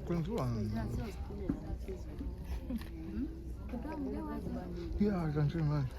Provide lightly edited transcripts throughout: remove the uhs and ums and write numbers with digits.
Kwenziwani? Iyadla nje manje.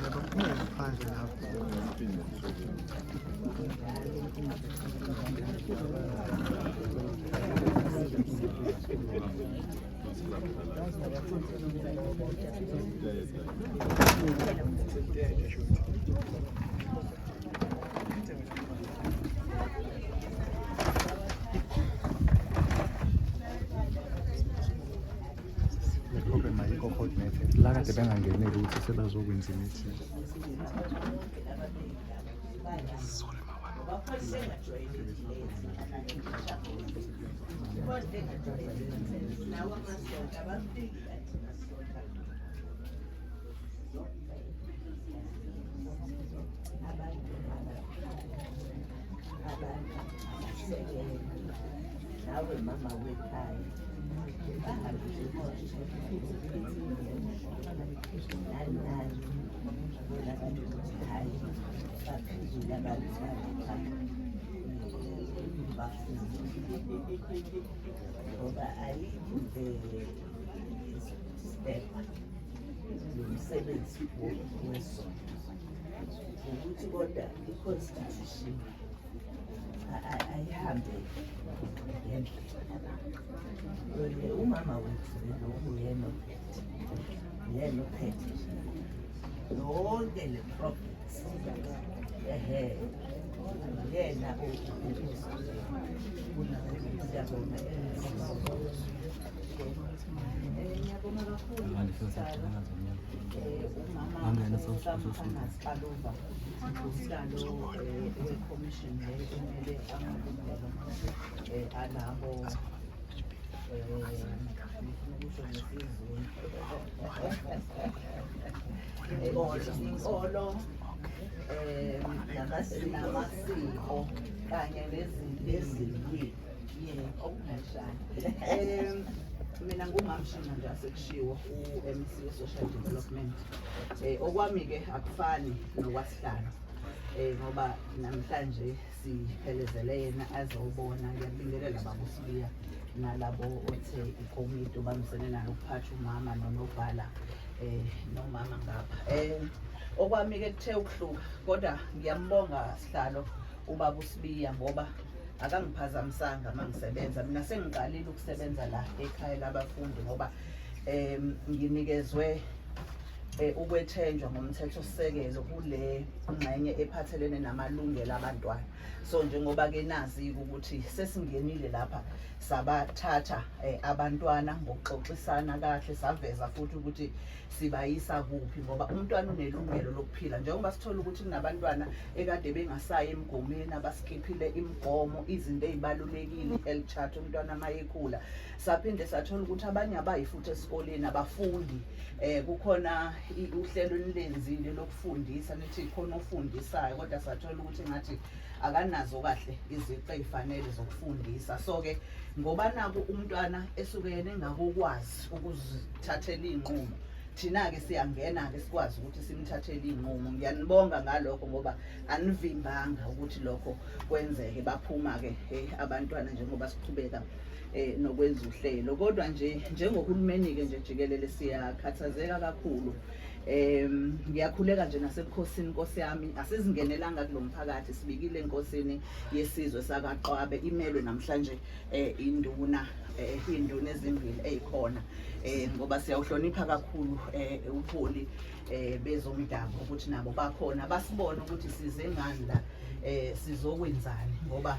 Yabaphumela phandle lapho. Le problem ayikho coordinated. La kade bengangeneli ukuthi sebazokwenza i-meeting. Sorry, mama. Nawe mama wekhaya bahambe nani nani bona abantu ukuthi hhayi baphezulu abantu cha bafunde ngoba ayikho nje step yomsebenzi wesonto ukuthi kodwa i-constitution ayihambe ngendlela. Umama wethu lo uyena ophethe, uyena ophethe yonke le province. Ehe, uyena. Siyabonga. Ngiyabonga kakhulu umama Xaluva, usihlalo we-commission le emele amalungelo alabo, ngifuna ukusho ngesiZulu, inkolo namasiko kanye nezilwimi, okungashani. Mina ngumamshina nje, asekushiwo, u-MEC we-Social Development. Okwami-ke akufani nokwasihlalo, ngoba namhlanje siphelezele yena azobona. Ngiyabingelela baba uSibiya nalabo othe ikomiti obambisene nalo ukuphatha umama nonobhala nomama ngapha. Okwami-ke kuthe ukuhluka, kodwa ngiyambonga sihlalo ubaba uSibiya ngoba akangiphazamisanga uma ngisebenza. Mina sengiqalile ukusebenza la ekhaya labafundi ngoba nginikezwe ukwethenjwa ngomthethosisekelo kule ngxenye ephathelene namalungelo abantwana. So njengoba-ke nazi ukuthi sesingenile lapha, sabathatha abantwana ngokuxoxisana kahle, saveza futhi ukuthi sibayisa kuphi, ngoba umntwana unelungelo lokuphila. Njengoba sithola ukuthi kunabantwana ekade bengasayi emgomeni, abaskiphile imigomo, izinto ey'balulekile, i-health chart umntwana uma ekhula. Saphinde sathola ukuthi abanye abayi futhi esikoleni, abafundi. Kukhona uhlelo enilenzile lokufundisa, nithi khona ofundisayo, kodwa sathola ukuthi ngathi akanazo kahle iziqu ey'fanele zokufundisa. So-ke ngoba naku umntwana esuke yena engakokwazi ukuzithathela iy'nqumo, thina-ke siyangena-ke sikwazi ukuthi simthathele iy'nqumo. Ngiyanibonga ngalokho ngoba anivimbanga ukuthi lokho kwenzeke. Baphuma-ke abantwana njengoba siqhubeka nokwenza uhlelo. Kodwa nje njengohulumeni-ke nje jikelele siyakhathazeka kakhulu. Ngiyakhuleka nje nasebukhosini, Nkosi yami, asizingenelanga kulo mphakathi, sibikile enkosini yesizwe sakaQwabe, imelwe namhlanje induna, induna ezimbili ezikhona, ngoba siyawuhlonipha kakhulu ubuholi bezomdabu ukuthi nabo bakhona, basibone ukuthi size ngani la. Sizokwenzani ngoba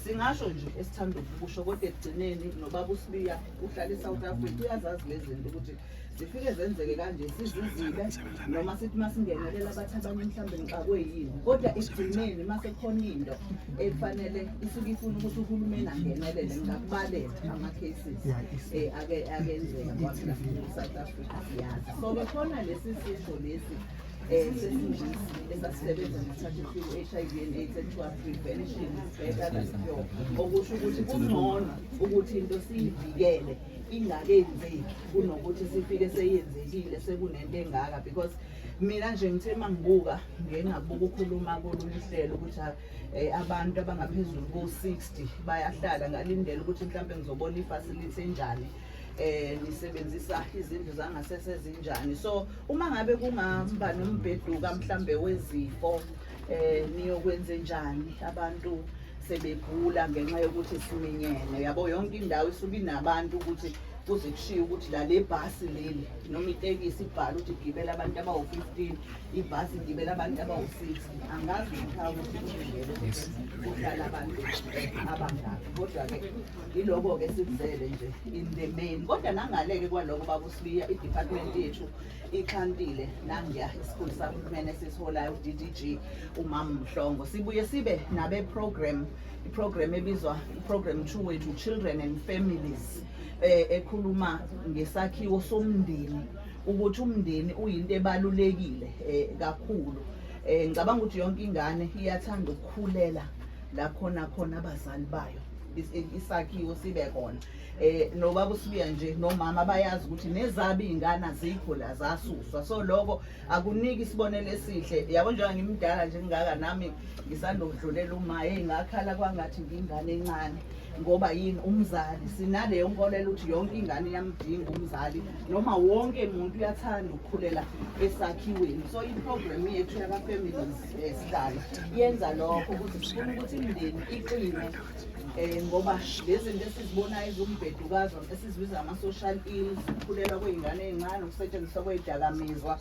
singasho nje esithanda ukusho, kodwa ekugcineni nobaba uSibiya uhlala e-South Africa, uyazazi lezi zinto ukuthi zifike zenzeke kanje, sizizibe noma sithi masingenelela abathi abanye mhlawumbe ngixakwe yini, kodwa ekugcineni uma sekukhona into ekufanele isuke ifuna ukuthi uhulumeni angenelele, ngingakubalela ama-cases ake akenzeka ngoba phela South Africa siyazi. So-ke khona lesi sisho lesi sesingisi esasisebenza ngesikhathi ku-HIV and AIDS ekuthiwa prevention is better than cure, okusho ukuthi kungcono ukuthi into siyivikele ingakenzeki kunokuthi sifike seyenzekile sekunento engaka. Because mina nje ngithe uma ngibuka, ngike ngabuka ukhuluma kolunye uhlelo ukuthi abantu abangaphezulu ko-60 bayahlala, ngalindela ukuthi mhlawumbe ngizobona i-facility enjani, nisebenzisa izindlu zangasese ezinjani. So uma ngabe kungaba nombheduka mhlambe wezifo, niyokwenze njani abantu sebegula ngenxa yokuthi siminyene? Yabo, yonke indawo isuke inabantu ukuthi kuze kushiye ukuthi la le bhasi leli noma itekisi ibhala ukuthi igibela abantu abawu-15, ibhasi igibela abantu abawu-60. Angazi ngikhaya ukuthi kulindele ukuthi kuhlala abantu abangaki, kodwa-ke yiloko-ke sikuzele nje in the main. Kodwa nangale-ke kwaloko, bakusibiya, i-department yethu ixhantile nangiya isikhulu sakahulumeni esisiholayo, u-DDG umama Mhlongo. Sibuye sibe nabe-program, i-program ebizwa i-program 2 wethu, Children and Families, ekhuluma ngesakhiwo somndeni, ukuthi umndeni uyinto ebalulekile kakhulu. Ngicabanga ukuthi yonke ingane iyathanda ukukhulela la khona khona abazali bayo, isakhiwo sibe khona. Nobaba uSibiya nje nomama bayazi ukuthi nezabi iy'ngane azikho la, zasuswa. So lokho akuniki isibonelo esihle, yabo. Njengoba ngimdala nje ngingaka nami, ngisanda ukudlulela uma hey, ngakhala kwangathi ngingane encane. Ngoba yini? Umzali, sinaleyo nkolelo ukuthi yonke ingane iyamdinga umzali, noma wonke umuntu uyathanda ukukhulela esakhiweni. So i-program yethu yaka-families, sihlalo, yenza lokho ukuthi sifuna ukuthi imindeni iqine, ngoba lezi zinto esizibonayo eziwumbhedukazo esizibiza ama-social ills, ukukhulelwa kwey'ngane ey'ncane, ukusetshenziswa kwey'dakamizwa,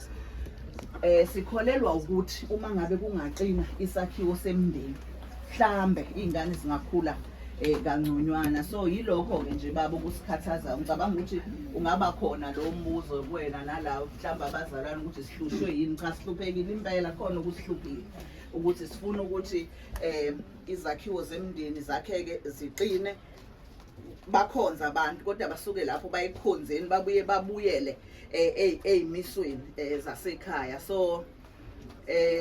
sikholelwa ukuthi uma ngabe kungaqina isakhiwo semndeni, mhlambe iy'ngane zingakhula kangconywana. So yilokho-ke nje baba ukusikhathaza. Ngicabanga ukuthi ungaba khona lo mbuzo kuwena nala mhlawumbe abazalwane ukuthi sihlushwe yini. Cha, sihluphekile impela, khona okusihluphile ukuthi sifuna ukuthi izakhiwo zemndeni zakheke ziqine. Bakhonza abantu, kodwa basuke lapho bayikhonzeni babuye babuyele ey'misweni zasekhaya. So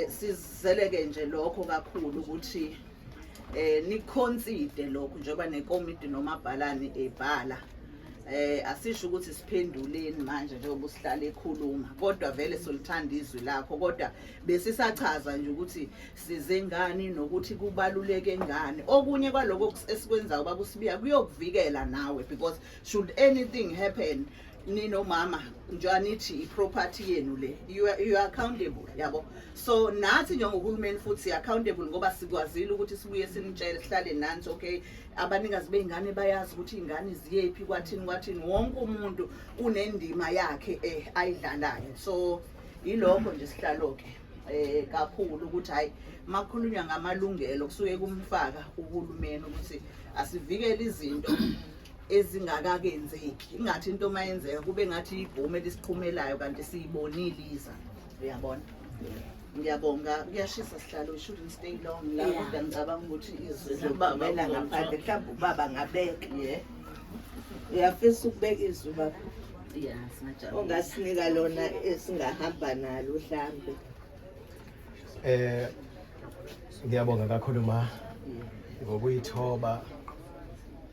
sizeleke nje lokho kakhulu ukuthi ni-consider lokho njengoba nekomiti nomabhalani ebhala. Asisho ukuthi siphenduleni manje njengoba usihlala ekhuluma, kodwa vele solithanda izwi lakho, kodwa besisachaza nje ukuthi size ngani nokuthi kubaluleke ngani. Okunye kwaloko esikwenzayo, bakusibiya, kuyokuvikela nawe, because should anything happen ninomama, njengoba nithi i-property yenu le, you are accountable, yabo. So nathi njengohulumeni futhi siya-accountable ngoba sikwazile ukuthi sibuye sinitshele, sihlale nanthi, okay, abanikazi bey'ngane bayazi ukuthi iy'ngane ziyephi, kwathini kwathini. Wonke umuntu unendima yakhe ayidlalayo. So yilokho nje sihlalo-ke kakhulu ukuthi hayi, makukhulunywa ngamalungelo kusuke kumfaka uhulumeni ukuthi asivikele izinto ezingakakenzeki, ingathi into mayenzeka kube ngathi ibhomu elisiqhumelayo kanti siyibonile iza, uyabona. Ngiyabonga. Kuyashisa sihlalo, we shouldn't stay long la, kodwa ngicabanga ukuthi izwi Sizomela ngaphandle, mhlawumbe ubaba ngabeka. Yeah. Uyafisa ukubeka izwi, baba? Yeah, singajabula. Ongasinika lona esingahamba nalo mhlambe. Ngiyabonga kakhulu ma ngokuyithoba.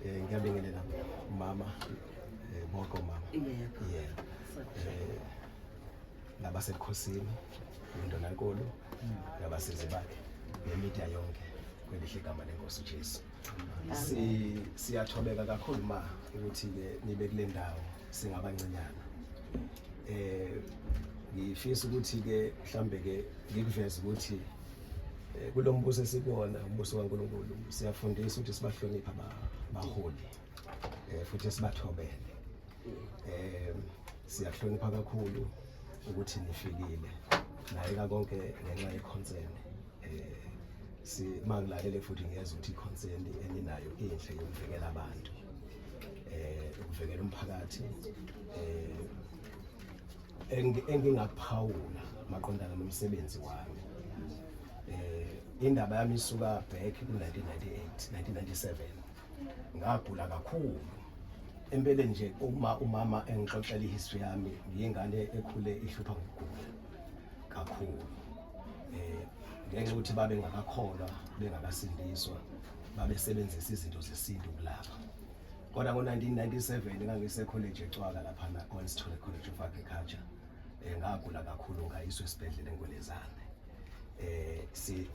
Ngiyabingelela mama, bonke omama. Yebo. Yebo. Nabasebukhosini, undunankulu nabasizi bakhe, ne-media yonke, kwelihle igama lenkosi uJesu. Siyathobeka kakhulu ma ukuthi ke nibe kule ndawo singabancinyana. Ngifisa ukuthi ke mhlambe ke ngikuveze ukuthi kulombuso esikuwona, umbuso kaNkulunkulu, siyafundisa ukuthi sibahloniphe abaholi futhi sibathobele. Siyahlonipha kakhulu ukuthi nifikile naye konke ngenxa ye-concern. Si mangilalele futhi ngiyezwa ukuthi i-concern eninayo inhle yokuvikela abantu. Ukuvikela umphakathi. Engingakuphawula maqondana nomsebenzi wami. Indaba yami isuka back ku-1998, 1997. Ngagula kakhulu. Empeleni nje uma umama engixoxela ihistory yami, ngiyingane ekhule ihlupha ngokugula kakhulu. Ngenxa yokuthi babe ngakakholwa, bengakasindiswa, babesebenzisa izinto zesintu kulapha. Kodwa ngo-1997 ngangise college eCwaka lapha na Sithole College of Agriculture. Ngagula kakhulu, ngayiswa esibhedlela eNgwelezane. Si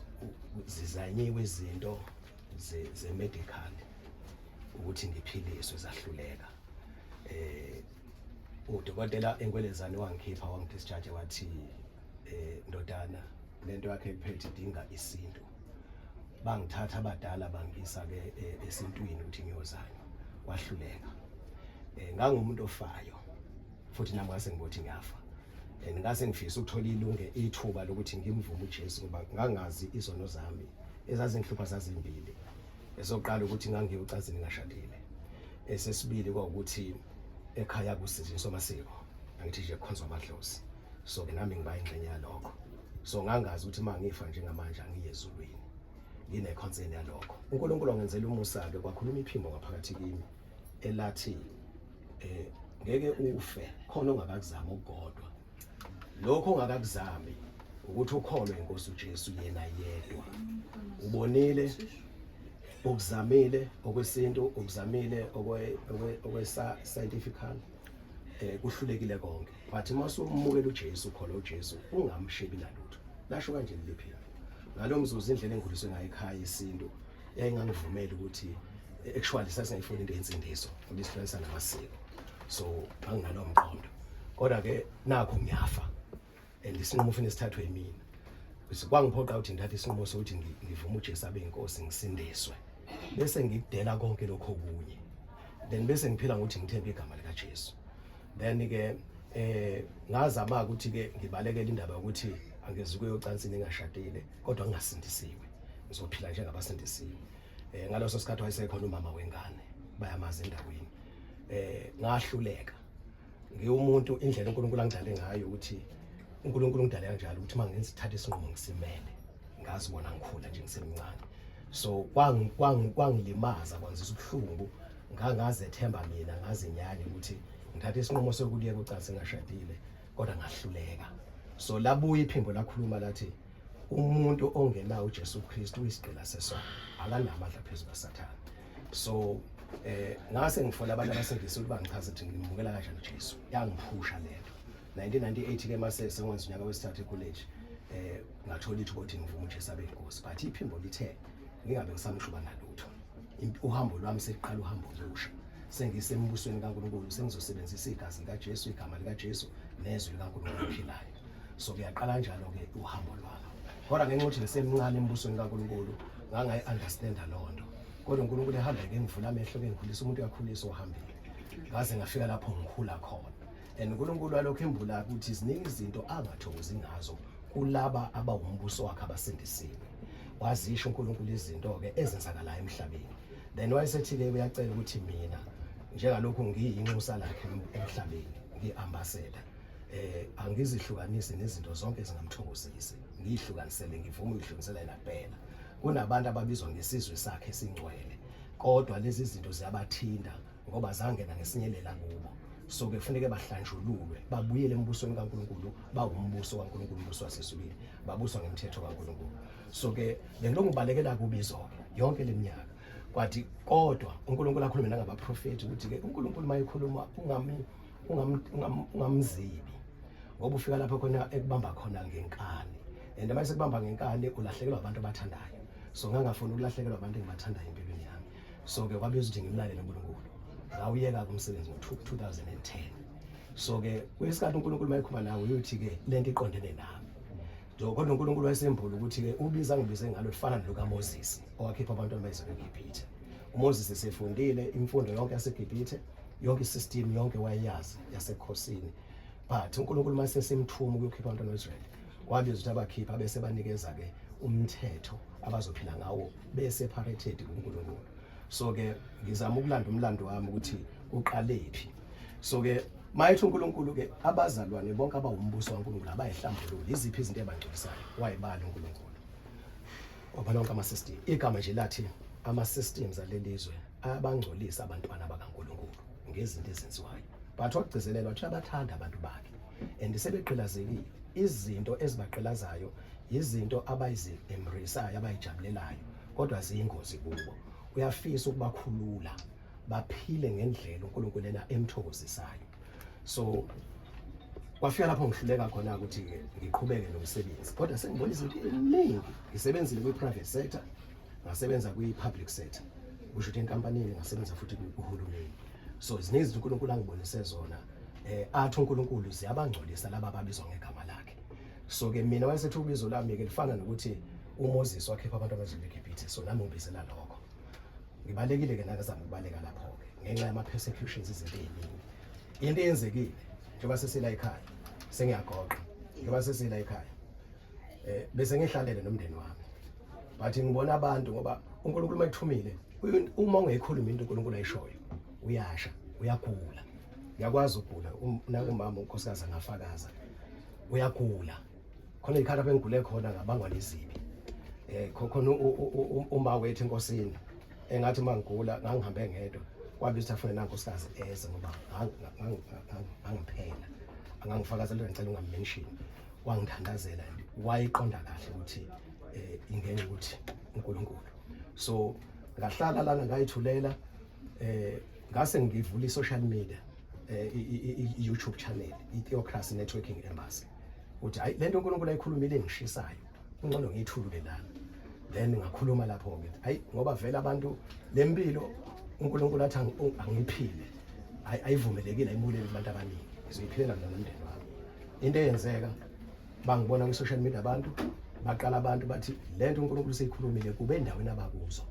zizanyiwe izinto ze medical ukuthi ngiphiliswe, zahluleka. Udokotela eNgwelezane wangikhipha, wangidischarge, wathi ndodana, lento yakhe iphethe idinga isintu. Bangithatha abadala bangisa ke esintwini ukuthi ngiyozanywa, kwahluleka. Ngangumuntu ofayo futhi nami ngase ngibothi ngiyafa. And ngase ngifisa ukuthola ilunge ithuba lokuthi ngimvume uJesu, ngoba ngangazi izono zami ezazingihlupha zazimbili. Esokuqala ukuthi ngangiye ucansini ngashadile. Esesibili kwawukuthi ekhaya kusetshenziswa amasiko, angithi nje kukhonzwa amadlozi, so ke nami ngiba ingxenye yalokho. So ngangazi ukuthi uma ngifa njengamanje angiye ezulwini, ngine-concern yalokho. uNkulunkulu wangenzela umusa-ke, kwakhuluma iphimbo ngaphakathi kimi elathi ngeke ufe khona ongakakuzami okukodwa. Lokho ongakakuzami ukuthi ukholwe inkosi uJesu yena yedwa. Ubonile, ukuzamile okwesintu, ukuzamile okwe scientifical, kuhlulekile konke. But uma usumukela uJesu, ukholwa uJesu, ungamshebi nalutho. Lasho kanje leli phimbo. Ngalo mzuzu, indlela engikhuliswe ngayo ekhaya isintu yayingangivumeli ukuthi actually sasingayifuni into yensindiso ngoba isihlukanisa namasiko, so anginalo mqondo. Kodwa ke nakho ngiyafa and isinqumo ufuna isithathwe yimina. Bese kwangiphoqa ukuthi ngithathe isinqumo sokuthi ngivume uJesu abe inkosi, ngisindiswe, bese ngikudela konke lokho okunye, then bese ngiphila ngokuthi ngithembe igama likaJesu. Then ke ngazama ukuthi ke ngibalekele indaba yokuthi angeze kuyocansini ngashadile kodwa ngingasindisiwe, ngizophila njengabasindisiwe. Ngaloso sikhathi wayesekhona umama wengane, bayamazi endaweni. Ngahluleka. Ngiwumuntu, indlela uNkulunkulu angidale ngayo, ukuthi uNkulunkulu ungidale kanjalo ukuthi uma ngenza ithatha isinqumo ngisimele. Ngazibona ngikhula nje ngisemncane, so kwangilimaza, kwangizisa ubuhlungu, ngangazethemba mina, ngazinyanya ukuthi ngithatha isinqumo sokuyeka ucansi ngashadile, kodwa ngahluleka. So labuya iphimbo lakhuluma lathi umuntu ongenawo uJesu Kristu uyisigqila sesono, akanamandla phezu kaSathane. So ngase ngifona abantu abasindisa ukuthi bangichaze ukuthi ngimukela kanjani uJesu. Yangiphusha lento. 1998 ke mase sengenza unyaka wesithathu ecollege, ngathola ithuba ukuthi ngivume uJesu abe inkosi, but iphimbo lithe ngingabe ngisamshuba nalutho. Uhambo lwami sekuqala uhambo olusha, sengisembusweni kaNkulunkulu, sengizosebenzisa igazi likaJesu, igama likaJesu nezwi likaNkulunkulu ophilayo. So kuyaqala kanjalo ke uhambo lwami. Kodwa ngenxa yokuthi ngisemncane embusweni kaNkulunkulu, ngangayi-understanda loo nto. Kodwa uNkulunkulu ehamba ke ngivula amehlo ke ngikhulisa umuntu, uyakhulisa ohambile, ngaze ngafika lapho ngikhula khona. And uNkulunkulu walokhu embula ukuthi ziningi izinto angathokozi ngazo kulaba abawumbuso wakhe abasindisiwe. Wazisho uNkulunkulu izinto-ke ezenzakalayo emhlabeni. Then wayesethi-ke uyacela ukuthi mina njengalokhu ngiyinxusa lakhe emhlabeni, ngiyi-ambassador, angizihlukanise nezinto zonke ezingamthokozisi, ngiyihlukanisele, ngivume ukuyihlukanisela yena kuphela. Kunabantu ababizwa ngesizwe sakhe esingcwele, kodwa lezi zinto ziyabathinta ngoba zangena ngesinyelela kubo. So ke kufuneke bahlanjululwe, babuyele embusweni kaNkulunkulu. Bawumbuso kaNkulunkulu, umbuso wasezulwini, babuswa ngemthetho kaNkulunkulu. So ke bengilokhu ngibalekela kubizo-ke yonke leminyaka. Kwathi kodwa uNkulunkulu akhulume nangabaprofethi ukuthi ke uNkulunkulu mayekhuluma ungamzibi, ngoba ufika lapho khona ekubamba khona ngenkani, and uma esekubamba ngenkani ulahlekelwa abantu abathandayo. So ngangafuni ukulahlekelwa abantu engibathandayo empilweni yami. So ke kwabiza ukuthi ngimlalele uNkulunkulu. Ngawuyeka umsebenzi ngo-2010. So ke kwesikhathi uNkulunkulu mayekhuluma nawe uyothi ke lento iqondene nami nje. Kodwa uNkulunkulu wayesembula ukuthi ke ubiza ngibize ngalo lifana nokaMoses owakhipha abantwana bayizwe eGibhithe. uMoses esefundile imfundo yonke yaseGibhithe, yonke isystem yonke wayeyazi yasekhosini, but uNkulunkulu mase semthuma ukuyokhipha abantwana beIsrael, wabiza ukuthi abakhipha bese banikeza ke Umthetho abazophila ngawo be-separated kuNkulunkulu. So ke ngizama ukulanda umlando wami ukuthi uqalephi. So ke mayethi uNkulunkulu ke abazalwane bonke abawumbuso kaNkulunkulu abayihlambulule, iziphi izinto ebangcolisayo? Wayibala uNkulunkulu, wabala wonke ama-system. Igama nje lathi ama-systems alelizwe abangcolisa abantwana bakaNkulunkulu ngezinto ezenziwayo, but wakugcizelela wathi uyabathanda abantu bakhe and sebegqilazekile. Izinto ezibagqilazayo izinto abayizi-embraceayo, abayijabulelayo, kodwa ziyingozi kubo. Uyafisa ukubakhulula baphile ngendlela uNkulunkulu yena emthokozisayo. So kwafika lapho ngihluleka khona ukuthi ngiqhubeke nomsebenzi, kodwa sengibona izinto eziningi. Ngisebenzile kwi-private sector, ngasebenza kwi-public sector, kusho ukuthi enkampanini, ngasebenza futhi kuhulumeni. So ziningi izinto uNkulunkulu angibonise zona, athi uNkulunkulu ziyabangcolisa laba ababizwa ngegama lakhe. So ke mina wayesethi ubizo lami ke lifana nokuthi uMoses wakhipha abantu abazulu eGibhithe, so nami ngibizela lokho. Ngibalekile ke, nakazama ukubaleka lapho-ke ngenxa yama-persecutions, izinto ey'ningi. Into eyenzekile, njengoba sesila ekhaya, sengiyagoqa, njengoba sesila ekhaya, bese ngihlalele nomndeni wami, but ngibona abantu, ngoba uNkulunkulu uma ekuthumile, uma ungeyikhulumi into uNkulunkulu ayishoyo, uyasha, uyagula. Ngiyakwazi ukugula. Nakumama unkosikazi angafakaza, uyagula. Khona ikhala lapho engigule khona ngabangwa nezibi. Khona uma wethu enkosini engathi mangigula ngangihambe ngedwa, kwabiza ukuthi afune nankosikazi eze ngoba ngangiphela. Angangifakazela, ngicela ungammention. Wangithandazela and wayiqonda kahle ukuthi ingenxa ukuthi uNkulunkulu. So ngahlala lana, ngayithulela, ngase ngivula i-social media, i-YouTube channel, i-Theocracy Networking Embassy, uthi hayi, lento uNkulunkulu ayikhulumile engishisayo, ungcono ngiyithulule lana. Then ngakhuluma lapho ngithi hayi, ngoba vele abantu lempilo uNkulunkulu athi angiphile ayivumelekile, ayimuleli kubantu abaningi, ngizoyiphilela mina nomndeni wami. Into eyenzeka, bangibona kwi-social media abantu, baqala abantu bathi lento uNkulunkulu seyikhulumile kube endaweni abakuzo.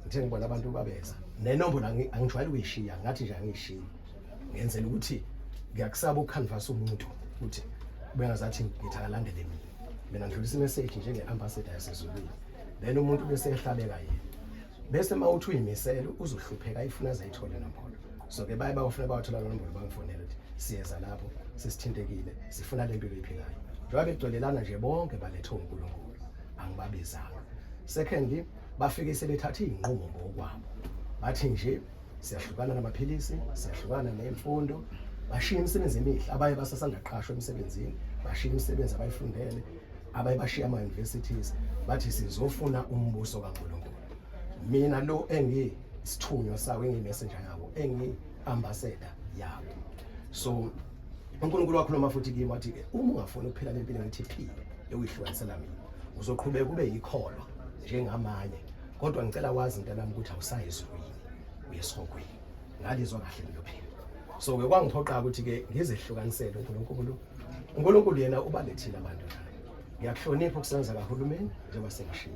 Ngithe ngibona abantu babeza nenombolo, angijwayele ukuyishiya, ngathi nje angiyishiyi, ngenzela ukuthi ngiyakusaba ukucanvas umuntu ukuthi bengazathi ngithi akalandele mina. Mina ngidlulisa imessage njenge-ambassador yasezulwini, then umuntu bese ehlabeka yena, bese uma uthi uyimisele uzohlupheka ayifuna aze ayithole nombolo. So ke baye bawufuna, bawathola nombolo, bangifonela ukuthi siyeza lapho, sesithintekile, sifuna le mpilo iphilayo. Njengoba begcwelelana nje bonke, balethwe uNkulunkulu, angibabizanga. Secondly, bafike sebethatha iy'nqumo ngokwabo, bathi nje siyahlukana namaphilisi, siyahlukana nemfundo, bashiya imisebenzi emihle. Abaye basasanda qashwa emsebenzini, bashiya imisebenzi abayifundele, abaye bashiya ama-universities, bathi sizofuna umbuso kaNkulunkulu. Mina lo engiyisithunywa sawo, engiyi-messenger yawo, engiyi-ambassador yawo. So uNkulunkulu wakhuluma futhi kimi, wathi-ke uma ungafuni ukuphila le mpilo ngithi phile yokuyihlukanisela mina, uzoqhubeka ube yikholwa njengamanye, kodwa ngicela wazi mntanami ukuthi awusayi ezulwini, uye esihogweni. Ngalizwa kahle lelo philo. So-ke kwangiphoqa ukuthi-ke ngizehlukanisele uNkulunkulu. uNkulunkulu yena ubalethile abantu la. Ngiyakuhlonipha ukusebenza kahulumeni njengoba sengishilo.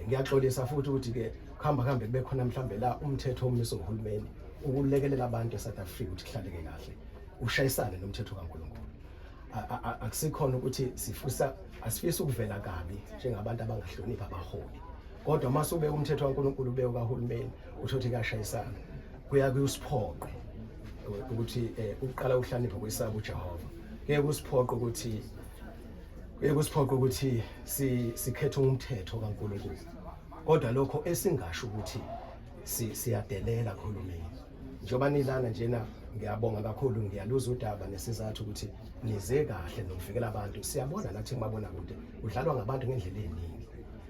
Ngiyaxolisa futhi ukuthi-ke kuhamba kuhambe kube khona mhlambe la umthetho omiswe uhulumeni ukulekelela abantu eSouth Africa ukuthi kuhlaleke kahle ushayisane nomthetho kaNkulunkulu. Akusikhona ukuthi sifisa, asifisi ukuvela kabi njengabantu abangahloniphi abaholi, kodwa uma subeka umthetho kaNkulunkulu ubeke kahulumeni, uthothi kuyashayisana, kuya kuyusiphoqe ukuthi ukuqala ukuhlakanipha kwesaba uJehova. Kuye kusiphoqe ukuthi sikhethe umthetho kaNkulunkulu, kodwa lokho esingasho ukuthi siyadelela kuhulumeni. Njengoba nilana njena, ngiyabonga kakhulu, ngiyaluza udaba nesizathu ukuthi nize kahle nokuvikela abantu. Siyabona nathi kumabona kude kudlalwa ngabantu ngendlela eziningi.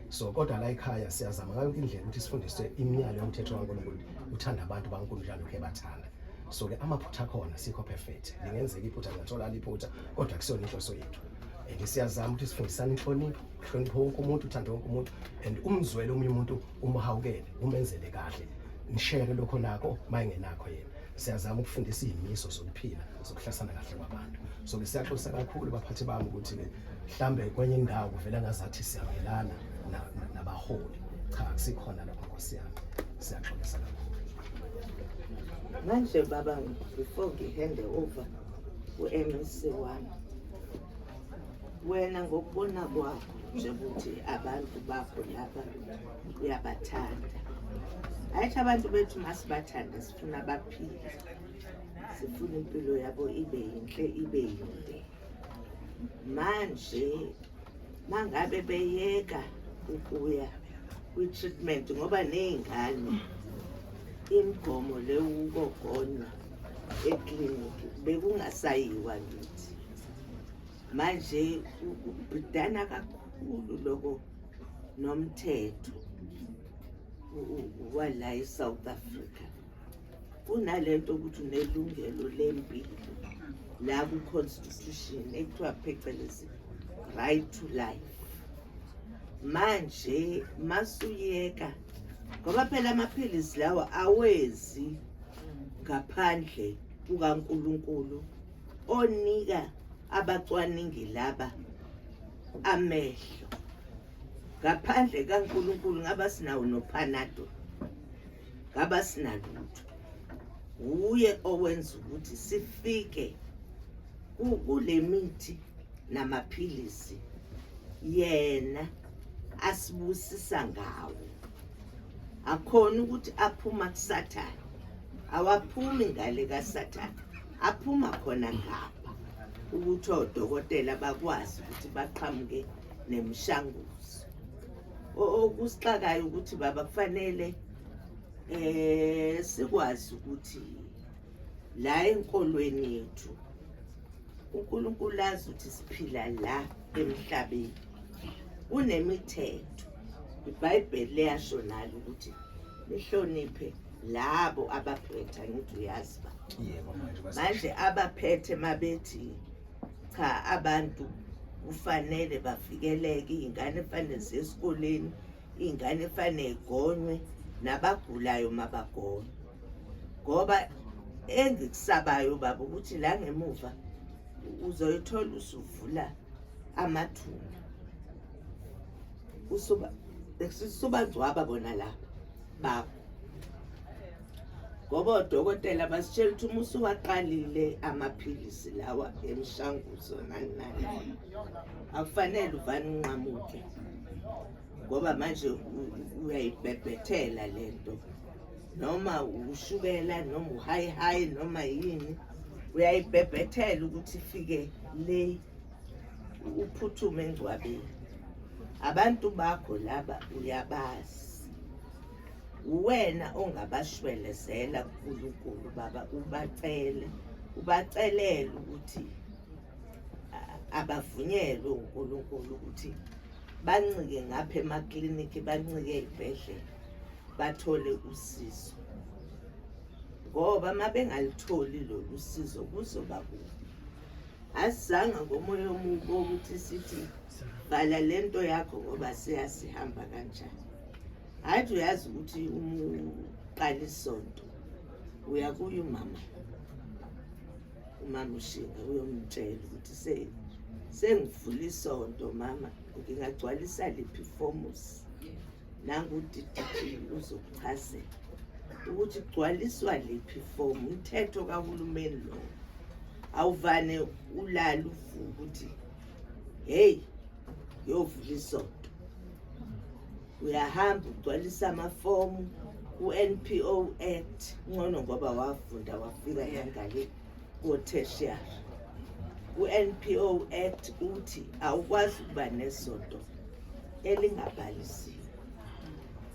So kodwa la ekhaya siyazama ngayo yonke indlela ukuthi sifundise imiyalo yomthetho kaNkulunkulu, uthanda abantu baNkulunkulu njalo ke bathanda. So ke amaphutha akhona, sikho perfect, lingenzeka iphutha, lingatholakala iphutha, kodwa kusiyona inhloso yethu. And siyazama ukuthi sifundisane inhlonipho, uhloniphe wonke umuntu, uthande wonke umuntu and umzwele omunye umuntu, umhawukele, umenzele kahle, nishere lokho nako uma engenakho yena. Siyazama ukufundisa iy'miso zokuphila, zokuhlasana kahle kwabantu. So ke siyaxolisa kakhulu baphathi bami ukuthi-ke mhlambe kwenye indawo kuvela ngazathi siyamelana nabaholi. Cha, akusikhona lokho, nkosi yami, siyaxolisa kakhulu. Manje baba, before ngihande over ku-MEC wami. Wena ngokubona kwakho nje ukuthi abantu bakho laba uyabathanda. Ayithi abantu bethu masibathanda, sifuna baphile, sifuna impilo yabo ibe yinhle, ibe yinde. Manje mangabe beyeka ukuya kwi-treatment, ngoba ney'ngane imigomo le ukogonywa eklinikhi bekungasayiwa ngithi manje kubhidana kakhulu lokho nomthetho wala e-South Africa. Kunalento ukuthi unelungelo lempilo la ku-constitution ekuthiwa phecelezi right to life. Manje masuyeka, ngoba phela amaphilisi lawa awezi ngaphandle kukaNkulunkulu onika abacwaningi laba amehlo. Ngaphandle kaNkulunkulu ngaba sinawo noPanado, ngaba sinalutho. Uye owenza ukuthi sifike kule mithi namaphilisi yena asibusisa ngawo. Akhona ukuthi aphuma kuSathane, awaphumi ngale kaSathane, aphuma khona ngapha ukuthi odokotela bakwazi ukuthi baqhamuke nemishanguzo. Okusixakayo ukuthi baba kufanele sikwazi ukuthi la enkolweni yethu uNkulunkulu azi ukuthi siphila la emhlabeni, kunemithetho. IBhayibheli liyasho nalo ukuthi nihloniphe labo abaphethe. Angithi uyazi ba? Yebo, manje manje abaphethe mabethi cha, abantu kufanele bavikeleke, iy'ngane kufanele ziye esikoleni, iy'ngane kufanele y'gonywe, nabagulayo mabagonywe. Ngoba engikusabayo baba ukuthi la ngemuva uzoyithola usuvula amathuna, usuba usubangcwaba bona lapha bakho, ngoba odokotela basitshela ukuthi uma usuwaqalile amaphilisi lawa emishanguzo nani nani, akufanele uvane unqamuke, ngoba manje uyayibhebhethela lento, noma ushukela noma u-high high noma yini, uyayibhebhethela ukuthi ifike le, uphuthume engcwabeni. Abantu bakho laba uyabazi, uwena ongabashwelezela kuNkulunkulu baba, ubacele, ubacelele ukuthi abavunyelwe uNkulunkulu ukuthi bancike ngapha emakliniki, bancike ey'bhedlela, bathole usizo, ngoba uma bengalitholi lolu sizo kuzoba kubi. Asizange ngomoya omubi wokuthi sithi vala lento yakho, ngoba siyasihamba kanjani. Hayi, uyazi ukuthi uma uqala isonto uyakuya umama, umama uShinga, uyomtshela ukuthi sengivula isonto mama, ngingagcwalisa liphi ifomusi? Nangu uDDG uzokuchazela ukuthi kugcwaliswa liphi ifomu. Umthetho kahulumeni lowo, awuvane ulale uvuke ukuthi hey, ngiyovula isonto. Uyahamba ugcwalisa amafomu ku-NPO Act. Ngcono ngoba wafunda wafika nangale ko-tertiary. Ku-NPO Act uthi awukwazi ukuba nesonto elingabhalisiwe.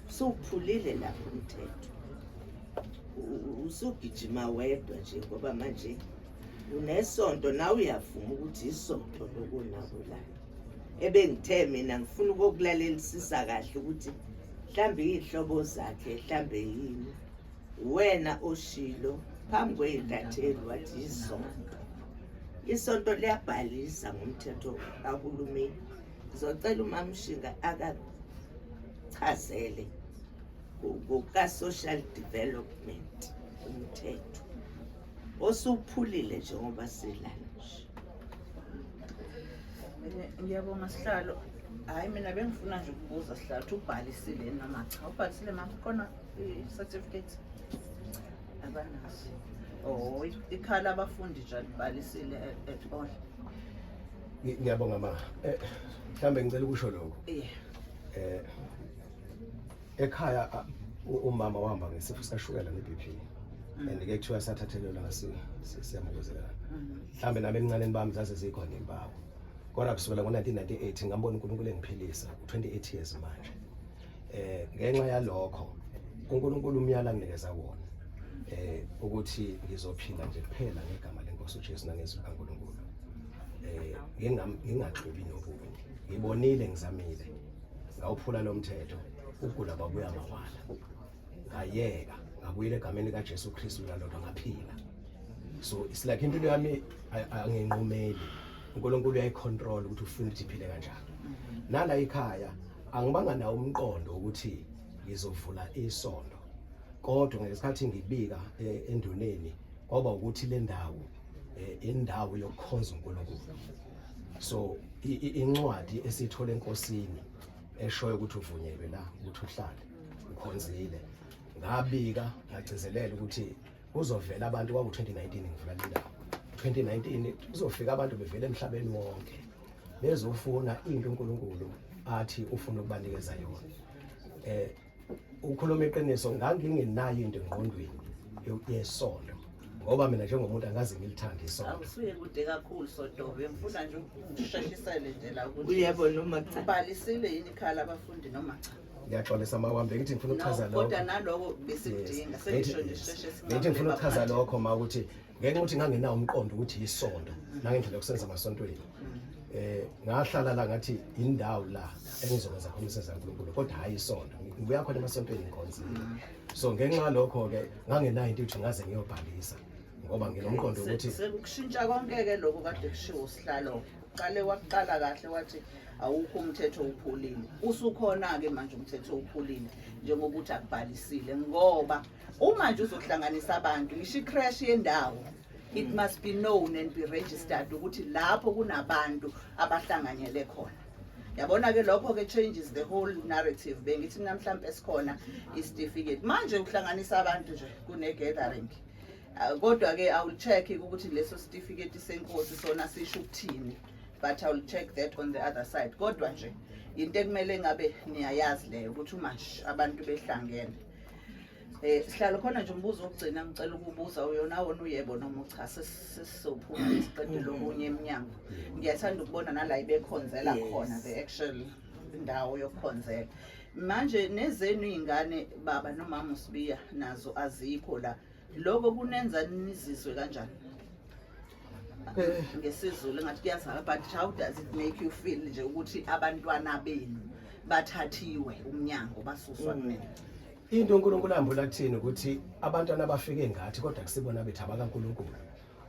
Usuphulile lapho umthetho, usugijima wedwa nje, ngoba manje unesonto nawe uyavuma ukuthi isonto lokunako la. Ebengithe mina ngifuna ukukulalelisisa kahle ukuthi mhlambe iy'hlobo zakhe, mhlambe yini. Wena oshilo phambi kwey'ntatheli wathi isonto, isonto liyabhalisa ngomthetho kahulumeni. Ngizocela uMamshinga akachazele ngoka-social development umthetho osuphulile njengoba silana nje. Ngiyabonga sihlalo. Hhayi, mina bengifuna nje ukubuza sihlalo ukuthi ubhalisile yini noma cha. Ubhalisile mama, khona i-certificate? Abanaso. Oh, ikhala abafundi nje alibhalisile at all. Ngiyabonga ma. Mhlambe ngicela ukusho lokho. Yeah. Ekhaya umama wahamba ngesifo sikashukela ne-BP. And ke kuthiwa sathathelelwa ngasi siyamukuzelana. Mhlambe nami ebuncaneni bami zaze zikhona impawu. Kodwa kusukela ngo-1998 ngambona uNkulunkulu engiphilisa u-28 years manje. Ngenxa yalokho uNkulunkulu umyala anginikeza wona ukuthi ngizophila nje kuphela ngegama lenkosi uJesu nangezwi likaNkulunkulu. Ngingaxubi nokunye. Ngibonile, ngizamile, ngawuphula lo mthetho, ukugula kwabuya mawala. Ngayeka, ngabuyela egameni likaJesu Kristu lalodwa, ngaphila. So it's like impilo yami anginqumeli, uNkulunkulu uyayicontrol ukuthi ufuna ukuthi iphile kanjani. Nala ekhaya angibanga nawo umqondo ukuthi ngizovula isonto, kodwa ngesikhathi ngibika enduneni kwaba ukuthi le ndawo indawo yokukhonza uNkulunkulu. So incwadi esiyithola enkosini eshoyo ukuthi uvunyelwe la ukuthi uhlale ukhonzile, ngabika ngagcizelela ukuthi kuzovela abantu. Kwaku-2019 ngivula le ndawo, 2019 kuzofika abantu bevela emhlabeni wonke bezofuna into uNkulunkulu athi ufuna ukubanikeza yona. Ukukhuluma iqiniso, ngangingenayo into engqondweni yesonto, ngoba mina njengomuntu angaze ngilithande isonto. Awusuye kude kakhulu, Sotobe. Ngifuna nje ukusheshisele nje la ukuthi Uyabo noma cha? Ubhalisile yini ikhaya labafundi noma cha? Ngiyaxolisa mawami, bengithi ngifuna ukuchaza No, lokho. kodwa naloko besikudinga. Sengisho nje sisheshe. Bengithi ngifuna ukuchaza lokho ma, ukuthi ngenxa yokuthi ngangenawo umqondo ukuthi isonto nangendlela yokusenza emasontweni, ngahlala la ngathi indawo la engizokwenza khona umsebenzi kaNkulunkulu, kodwa hayi isonto. Ngibuya khona emasontweni, ngikhonzile. So ngenxa yalokho ke ngangenayo into ukuthi ngaze ngiyobhalisa, ngoba nginomqondo ukuthi Sekukushintsha konke-ke lokho kade kushiwo usihlalo. Uqale waqala kahle wathi awukho umthetho uphulile. Usukhona-ke manje umthetho uphulile, njengokuthi akubhalisile, ngoba uma nje uzohlanganisa abantu, ngisho i-creche yendawo, it must be known and be registered ukuthi lapho kunabantu abahlanganyele khona. Yabona-ke, lokho-ke changes the whole narrative. Bengithi mina mhlampe esikhona isitifiketi manje uhlanganisa abantu nje kune-gathering. Kodwa-ke awul-check ukuthi leso sitifiketi senkosi sona sisho ukuthini, but I will check that on the other side. Kodwa nje into ekumele ngabe niyayazi leyo, ukuthi uma nje abantu behlangene. Sihlalo, khona nje umbuzo wokugcina ngicela ukubuza uyona wona, uyebo noma ucha, sesizophuma siqede lokunye eminyango. Ngiyathanda ukubona nala ibekhonzela khona, the actual ndawo yokukhonzela. Manje nezenu iy'ngane, baba nomama uSibiya, nazo azikho la. Lokho kunenza nizizwe kanjani? NgesiZulu engathi kuyazala, but how does it make you feel nje ukuthi abantwana benu bathathiwe umnyango, basuswa kunina? Into uNkulunkulu ambula kuthini ukuthi abantwana bafike ngathi, kodwa kusibona bethu abakaNkulunkulu.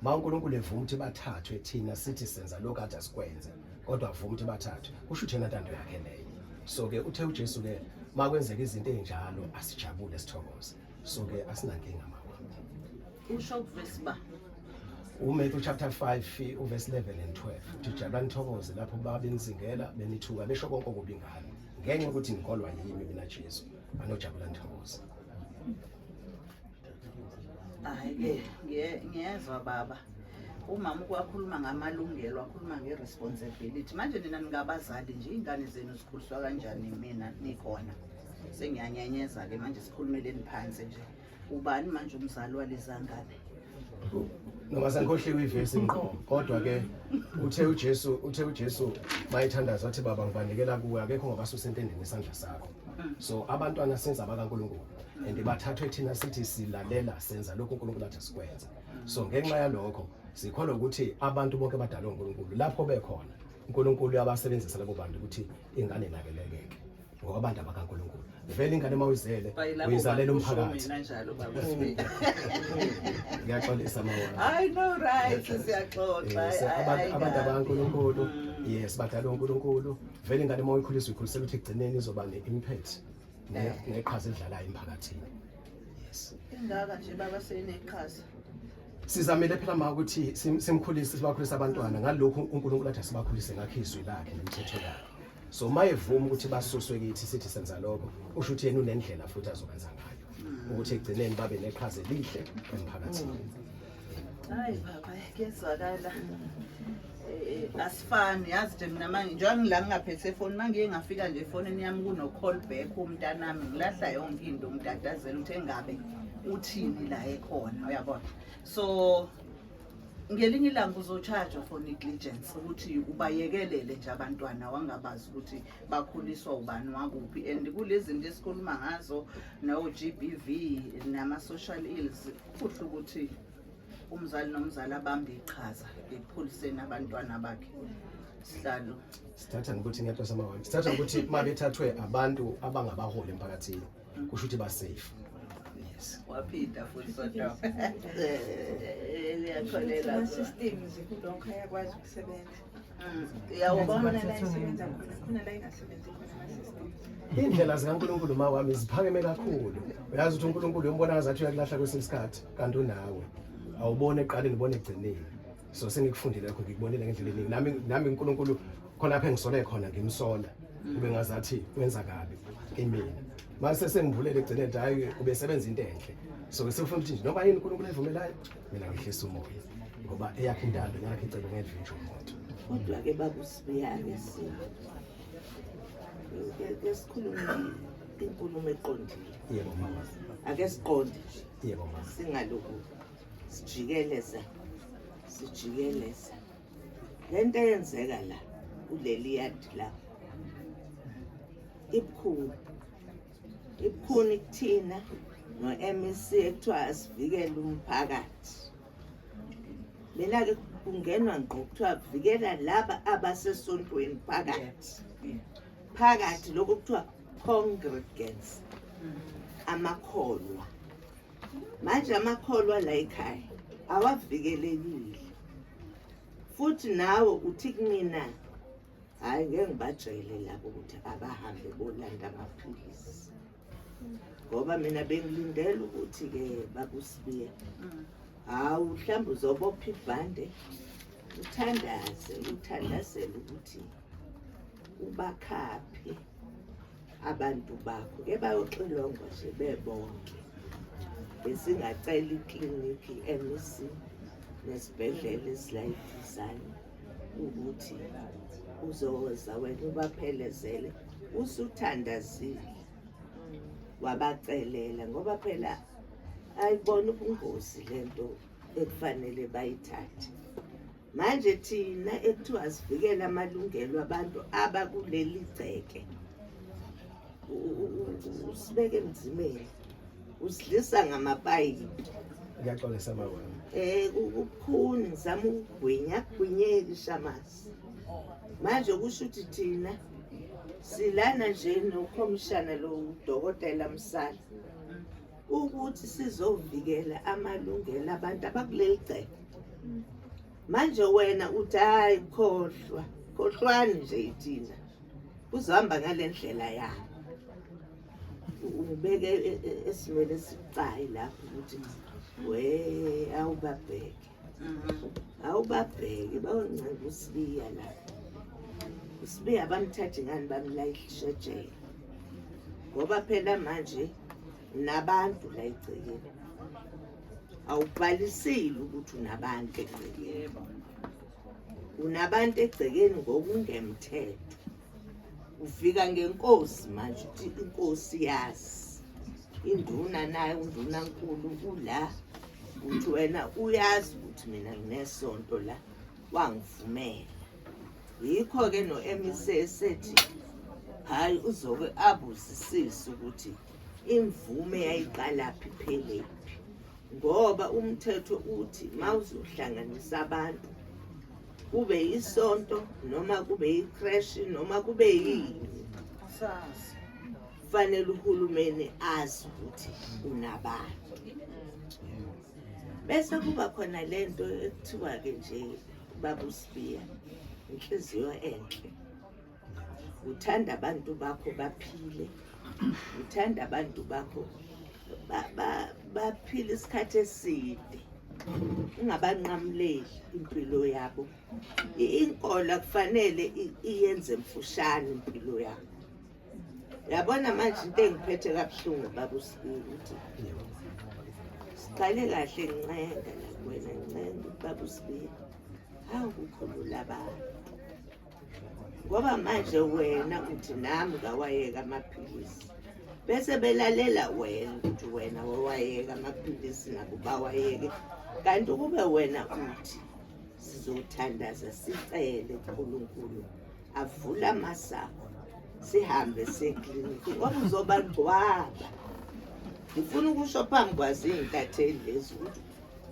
Ma uNkulunkulu evuma ukuthi bathathwe, thina sithi senza lokhu athi asikwenze, kodwa avuma ukuthi bathathwe, kusho ukuthi yena ntando yakhe leyo. So ke uthe uJesu ke makwenzeka izinto ezinjalo asijabule, sithokoze. So ke asinankinga mama. Usho kuvesi ba? uMatthew chapter 5 uverse 11 and 12 uthi, "Jabulani nithokoze lapho babenizingela, benithuka, besho konke okubi ngani, ngenxa yokuthi nikholwa yimi mina Jesu. Anojabula nithokoze." Hayi-ke ngiyezwa baba. Umama ukwakhuluma ngamalungelo, wakhuluma nge-responsibility. Manje nina ningabazali nje, iy'ngane zenu zikhuliswa kanjani mina nikhona? Sengiyanyenyeza-ke manje, sikhulumeleni phansi nje. Ubani manje umzali waleza ngane? Noma sengikhohliwe ivesi ngqo, kodwa ke uthe uJesu mayethandaza wathi, "Baba, ngibanikela kuwe, akekho ngabasusa entendeni isandla sakho." So abantwana senza abakaNkulunkulu and bathathwe thina sithi silalela, senza lokhu uNkulunkulu athi sikwenze. So ngenxa yalokho sikholwa ukuthi abantu bonke badalwe uNkulunkulu. Lapho bekhona uNkulunkulu uyabasebenzisa labo bantu ukuthi ingane inakelekeke, ngoba abantu abakaNkulunkulu vele ingane uma uyizele uyizalela umphakathi. Mina njalo, baba Sibiya. Ngiyaxolisa mawami. Hayi, no, right, siyaxoxa. Yes, abantu abakaNkulunkulu, yes, badalwe uNkulunkulu. Vele ingane uma uyikhulisa uyikhulisela ukuthi ekugcineni izoba ne-impact neqhaza elidlalayo emphakathini, yes. Ingaka nje baba seyineqhaza. Sizamile phela ma ukuthi simkhulise, sibakhulise abantwana ngalokhu uNkulunkulu athi asibakhulise ngakho, izwi lakhe nemithetho yakhe. So uma evuma ukuthi basuswe kithi sithi senza lokho, usho ukuthi yena unendlela futhi azokwenza ngayo ukuthi ekugcineni babe neqhaza elihle emphakathini. Hayi baba, kuyezwakala. Eh, Asifani, yazi nje mina manje njengoba ngila ngingaphethe ifoni, uma ngiye ngafika nje efonini yami kuno-call back umntanami, ngilahla yonke into, ngitatazela ukuthi engabe uthini la ekhona, uyabona. So ngelinye ilanga uzo-charge for negligence ukuthi ubayekelele nje abantwana wangabazi ukuthi bakhuliswa ubani wakuphi. And kulezi zinto esikhuluma ngazo no-GBV nama-social ills, kuhle ukuthi umzali nomzali abambe iqhaza ekukhuliseni abantwana bakhe. Sihlalo. Sithatha ngokuthi, ngiyaxolisa mawami, sithatha ngokuthi uma bethathwe abantu abangabaholi emphakathini, kusho ukuthi ba-safe, yes. Waphinda futhi sodwa. Liyakholela. Ama-systems kulokho ayakwazi ukusebenza. Uyawubona. Khona la isebenza khona, khona la ingasebenzi khona ama-systems. Iy'ndlela zikaNkulunkulu mawami ziphakeme kakhulu. Uyazi ukuthi uNkulunkulu uyombona ngazathi uyakulahla kwesinye isikhathi, kanti unawe. Awubone ekuqaleni, ubone ekugcineni. So sengikufundile lokho, ngikubonile ngendlela eningi. Nami uNkulunkulu khona lapho engisole khona, ngimsola kube ngazathi wenza kabi kimina, mase sengivulele ekugcineni ukuthi hhayi, ubesebenza into enhle. So sengifuna ukuthi nje noma yini uNkulunkulu ayivumelayo, mina ngehlisa umoya, ngoba eyakhe intando neyakhe icebo ngedvinjwa umuntu. Kodwa-ke bakusibuya ke sikhulume inkulumo eqondile. Yebo mama. Ake siqonde nje. Yebo mama. Singaloku sijikeleza sijikeleza. Lento eyenzeka la kuleli yadi la ibukhuni, ibukhuni kuthina no-MEC ekuthiwa asivikele umphakathi. Mina-ke kungenwa ngqo kuthiwa vikela laba abasesontweni phakathi phakathi, lokhu kuthiwa congregants, amakholwa. Manje amakholwa la ekhaya awavikelekile, futhi nawe uthi kumina, hhayi, ngeke ngibatshele labo ukuthi abahambe bolanda amaphilisi, ngoba mina bengilindele ukuthi-ke bakusibiya, hawu, mhlawumbe uzobopha ibhande, uthandaze, uthandazele ukuthi ubakhaphe abantu bakho ke bayoxilongwa nje bebonke. Besingacela iklinikhi i-MEC nesibhedlela esilayiduzane ukuthi uzoza wena ubaphelezele usuthandazile wabacelela, ngoba phela ayibona ubungozi lento ekufanele bayithathe. Manje thina ekuthiwa sivikele amalungelo abantu abakuleli gceke, usibeke emzimeni, usidlisa ngamapayipi. Ngiyaxolisa mawami. Kubukhuni, ngizama ukugwinya, akugwinyeki shamasi. Manje kusho ukuthi thina silana nje nokhomishana lo udokotela Msala ukuthi sizovikela amalungelo abantu abakuleli gceke. Manje wena uthi hayi, khohlwa, khohlwani nje, thina kuzohamba ngale ndlela yabo. Ungibeke esimeni esibucayi lapho ukuthi we awubabheke, awubabheke bayoncenga uSibiya la. USibiya bamthathe ngani, bamlayishe ejele, ngoba phela manje unabantu la egcekeni, awubhalisile ukuthi unabantu egcekeni. Unabantu egcekeni ngokungemthetho. Ufika ngenkosi manje, uthi inkosi yazi, induna nayo, undunankulu ula, uthi wena uyazi ukuthi mina nginesonto la, wangivumela. Yikho-ke no-MEC esethi hhayi, uzoke abuzisise ukuthi imvume yayiqalaphi, iphelephi, ngoba umthetho uthi mawuzohlanganisa abantu, kube isonto noma kube i-creche noma kube yini, Sazi. Kufanele uhulumeni azi ukuthi unabantu. Bese kuba khona lento ekuthiwa-ke nje baba uSibiya, inhliziyo enhle, uthanda abantu bakho baphile, uthanda abantu bakho baphile isikhathi eside, ungabanqamuleli impilo yabo. Inkolo akufanele iyenze mfushane impilo yakho. Yabona manje into engiphethe kabuhlungu baba uSibiya ukuthi siqale kahle, ngincenga la kuwena, ngincenga ukuthi baba uSibiya, hawu, kukhulula abantu. Ngoba manje wena uthi nami ngawayeka amaphilisi, bese belalela wena ukuthi wena wawayeka amaphilisi nabo bawayeke, kanti ukube wena uthi sizothandaza sicele kuNkulunkulu avule amasango sihambe sekliniki, ngoba uzobangcwaba. Ngifuna ukusho phambi kwazo iy'ntatheli lezi ukuthi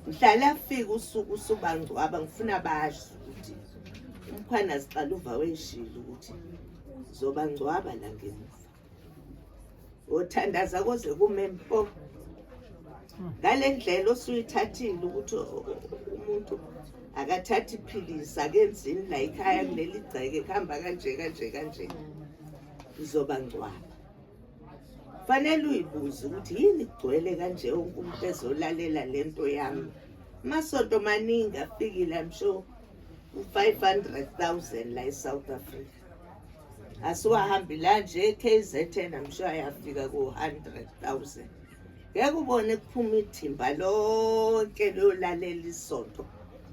mhla lafika usuku usubangcwaba, ngifuna basho ukuthi uMkhwanazi Xaluva weshilo ukuthi zobangcwaba la ngemuva, othandaza koze kume mpo ngale ndlela osuyithathile ukuthi umuntu akathatha iphilisi akenzini la ekhaya kuleli gceke kuhamba kanje kanje kanje, uzobangcwaba. Fanele uyibuze ukuthi yini kugcwele kanje wonke umuntu ezolalela lento yami. Amasonto maningi afikile, I'm sure u-500,000 la e-South Africa. Asiwahambi la nje e-KZN, I'm sure ayafika ku-100,000. Ngeke ubone kuphuma ithimba lonke liyolalela isonto,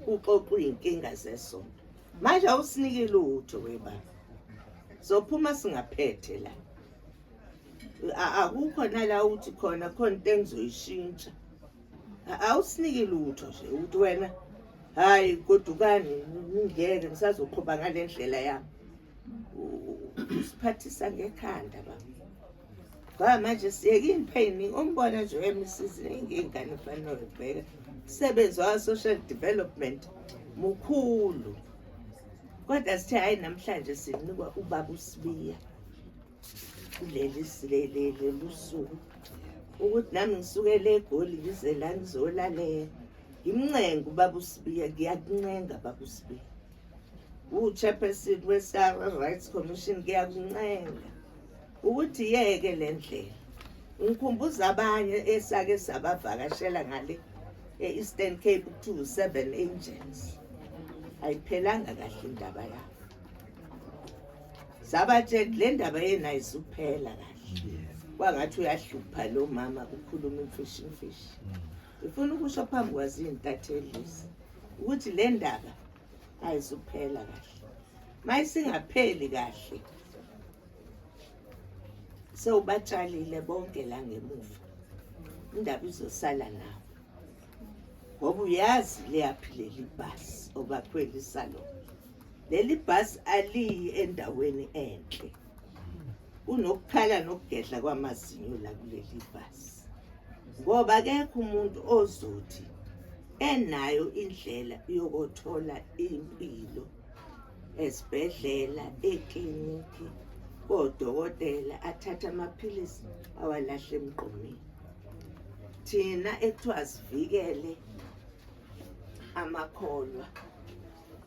kuxoxwa iy'nkinga zesonto. Manje awusiniki lutho webaba, sophuma singaphethe la. Akukho nala uthi khona khona into engizoyishintsha. Awusiniki lutho nje ukuthi wena hayi godukani ngeke ngisazoqhuba ngale ndlela yami. Usiphathisa ngekhanda baba. Ngoba manje siyeke impain umbona nje u-MEC ziningi iy'ngane kufanele uyibheka. Umsebenzi wa-social development mukhulu. Kodwa sithe hhayi namhlanje sinikwa ubaba uSibiya kuleli lolu suku ukuthi nami ngisukele eGoli ngize la ngizolalela. Ngimncenga ubaba uSibiya, ngiyakuncenga baba uSibiya. Uwu-chairperson we-Sara Rights Commission, ngiyakuncenga ukuthi yeke le ndlela. Ngikhumbuza abanye esake sabavakashela ngale e-Eastern Cape kuthiwa u-Seven Angels. Ayiphelanga kahle indaba yabo. Sabatshela le ndaba yenu ayizuphela kahle. Kwangathi uyahlupha lo mama ukhuluma imfishi imfishi. Ngifuna ukusho phambi kwazo iy'ntatheli lezi ukuthi le ndaba ayizuphela kahle. Mayisingapheli kahle sewubatshalile bonke la ngemuva, indaba izosala nawo ngoba uyazi liyaphi leli bhasi obakhwelisa lona. Leli bhasi aliyi endaweni enhle, kunokukhala nokugedla kwamazinyo la kuleli bhasi, ngoba akekho umuntu ozothi enayo indlela yokothola impilo esibhedlela, ekliniki, kodokotela, athathe amaphilisi awalahle emgqomeni. Thina ekuthiwa sivikele amakholwa,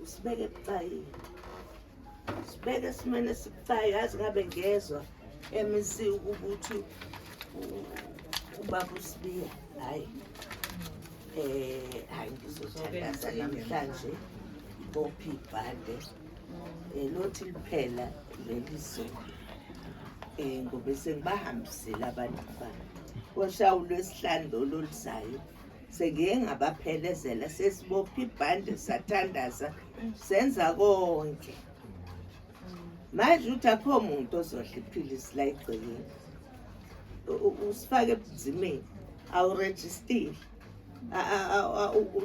usibeke ebucayini, sibeke esimeni esibucayi. Yazi ngabe ngezwa MEC ukuthi ubaba uSibiya, hhayi hayi ngizothandaza namhlanje bopha ibhande lothi liphela leli zulu ngoba sengibahambisile abantu bami koshawu lwesihlanu lolu oluzayo, sengiye ngabaphelezela, sesibopha ibhande, sathandaza, senza konke. Manje uthi akho muntu ozodla iphilisi la egcekeni, usifake ebunzimeni, awurejistile.